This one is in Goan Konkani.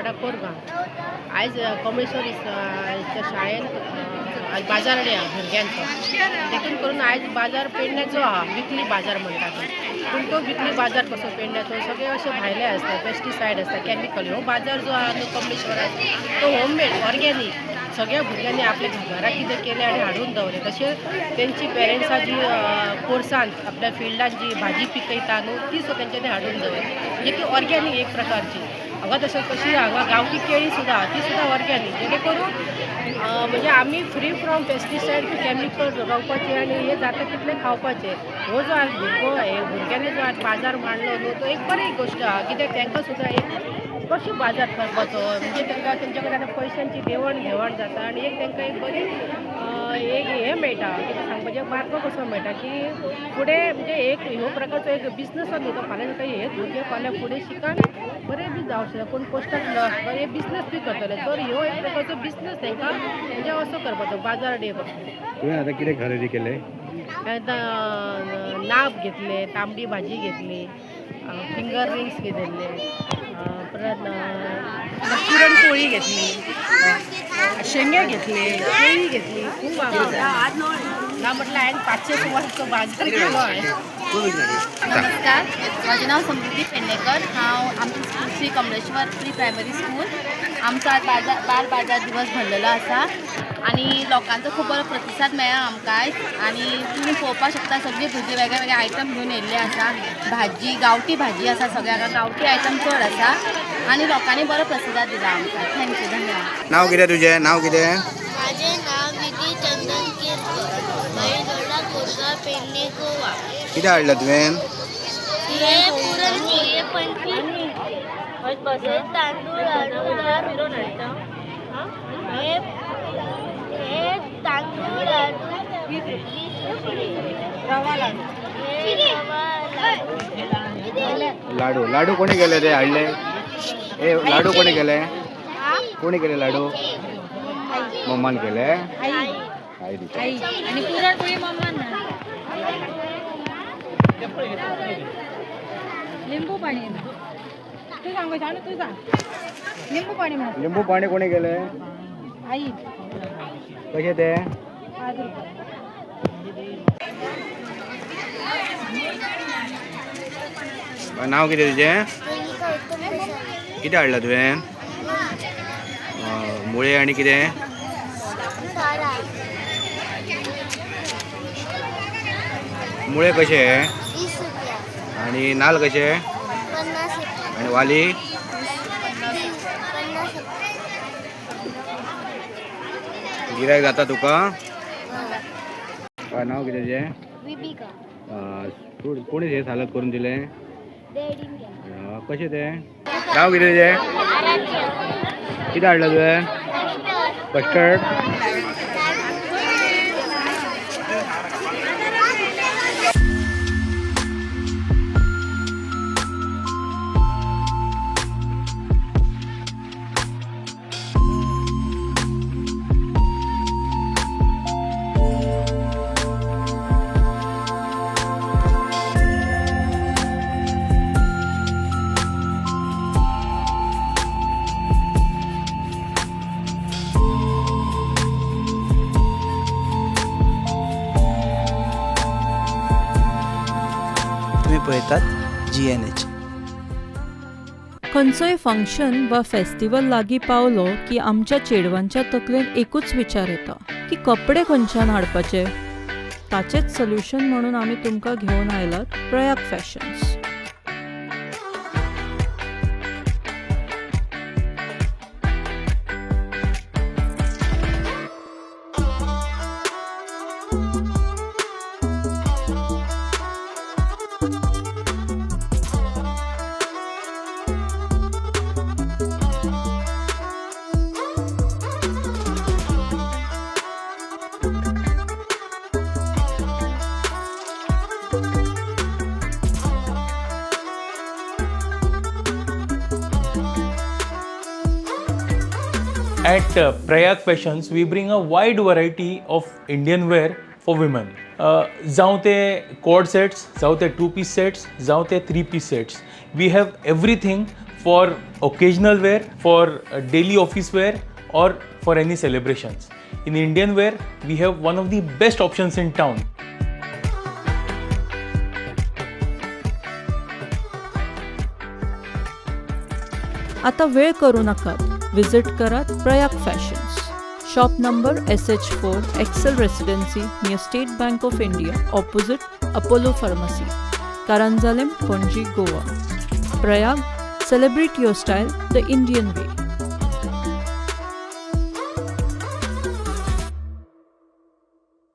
बांबोडा कोरगांव. आयज कमलेश्वर शाळेंत आयज बाजार डे आहा भुरग्यांचो. देखून करून आयज बाजार पेडण्याचो आहा, विकली बाजार म्हणटा तो. पूण तो विकली बाजार कसो पेडण्याचो सगळे अशे भायले आसता, पेस्टिसायड आसता, कॅमिकल. हो बाजार जो आहा न्हू कमलेश्वराक, तो होममेड ऑर्गेनीक. सगळ्या भुरग्यांनी आपल्या घरा कितें केलें आनी हाडून दवरलें. तशें तेंची पेरंट्सां जी पोरसांत आपल्या फिल्डान जी भाजी पिकयता न्हू, ती सुद्दां तेंच्यांनी हाडून दवरली. म्हणजे ती ऑर्गेनीक एक प्रकारची. हांगा तशें कशी हांगा गांवठी केळी सुद्दां आहा, ती सुद्दां ऑर्गेनीक. जेणे करून म्हणजे आमी फ्री फ्रॉम पेस्टिसायड कॅमिकल रावपाचें आनी हें जाता तितलें खावपाचें. हो जो आज भुरगो हे भुरग्यांनी जो आज बाजार मांडलो न्हू, तो एक बरी गोश्ट आहा. कित्याक तांकां सुद्दां एक कशें बाजार करपाचो म्हणजे तांकां तेंच्या कडेन आतां पयशांची देवण घेवण जाता आनी एक तांकां एक बरी एक हें मेळटा, कितें सांगपाचें, मार्ग कसो मेळटा की फुडें म्हणजे एक ह्यो प्रकारचो एक बिजनस न्हू तो. फाल्यां काय हे भुरगे फाल्यां फुडें शिकान बरें बी जावं शकता, कोण पोस्टाक बरे बिजनस बी करतले. तर ह्यो एक प्रकारचो बिजनस तांकां म्हणजे असो करपाचो बाजार डे कसो. तुवें आतां कितें खरेदी केलें? आतां नाब घेतले, तांबडी भाजी घेतली, फिंगर रिंग्स घेतिल्ले, परत पुरणपोळी घेतली, शेंगे घेतले, केळी घेतली. खूब ना म्हटलं हांवें 500 सुमारचो बाजार केलो हांवें. नमस्कार, म्हजें नांव समृद्धी पेडणेकर. हांव आमचें school Shri Kamleshwar pre primary school. आमचो आज बाजार बाल बाजार दिवस भरलेलो आसा आनी लोकांचो खूब बरो प्रतिसाद मेळ्ळा आमकां आयज. आनी तुमी पळोवपाक शकता, सगळीं भुरगीं वेगळे वेगळे आयटम घेवन येयल्ले आसा. भाजी, गांवठी भाजी आसा, सगळ्या गांवठी आयटम चड आसा आनी लोकांनी बरो प्रतिसाद दिला आमकां. Thank you, धन्यवाद. नाव कितें तुजें? नाव कितें? माझे नाव विधी चंदन केरकर, बैलगोडा, कोरगांव, पेडणे, गोवा. कितें हाडलें तुवें? हे पुरणपोळी 25, हे तांदूळ लाडू 10 रुपये, हे हे तांदूळ लाडू 20 रुपये, रवा लाडू. हे रवा लाडू. लाडू, लाडू कोणी केले ते हाडले? ए, लाडू कोणी केले? कोणी केले लाडू? मम्मान केले? आई दिता. आई. आणि पुरणपोळी मम्मान. लिंबू पाणी तू सांग, सांग, तू सांग. लिंबू पाणी म्हण. लिंबू पाणी कोणी केले? आई. कशे ते? 5 रुपये. नाव कितें तुजें? कितें हाडलां तुवें? मुळे आनी कितें? सारा. मुळे कशे? 20 रुपया. आणि नाल कशे? 50 रुपया. आणि वाली? 50 रुपये. गिरायक जाता तुका? हय, नाव कितें तुजें? विबिका. कोणी हे सालाद करून दिलें? डॅडीन केलें. कशें तें? नाव कितें तुजें? कितें हाडलां तुवें? कस्टर्ड. तुम्ही पळयतात जीएनएच. खंयचोय फंक्शन वा फेस्टिवल लागीं पावलो की आमच्या चेडवांच्या तकलेन एकूच विचार येता की कपडे खंयच्यान हाडपाचे. ताचेच सोल्युशन म्हणून आमी तुमकां घेवन आयलात Prayag fashions. At Prayag Fashions, we bring a wide variety of Indian wear for women. जावं ते कॉर्ड सेट्स, जावं ते टू पीस सेट्स, जावं ते three piece sets, we have everything. for occasional wear, for daily office wear or for any celebrations. In Indian wear, we have one of the best options in town. आता वेळ करू नाकात, विजिट करात Prayag fashions, shop number SH 4, Excel Residency, near State Bank of India, opposite Apollo pharmacy, Caranzalem, Panaji, Goa. Prayag, celebrate your style the Indian way.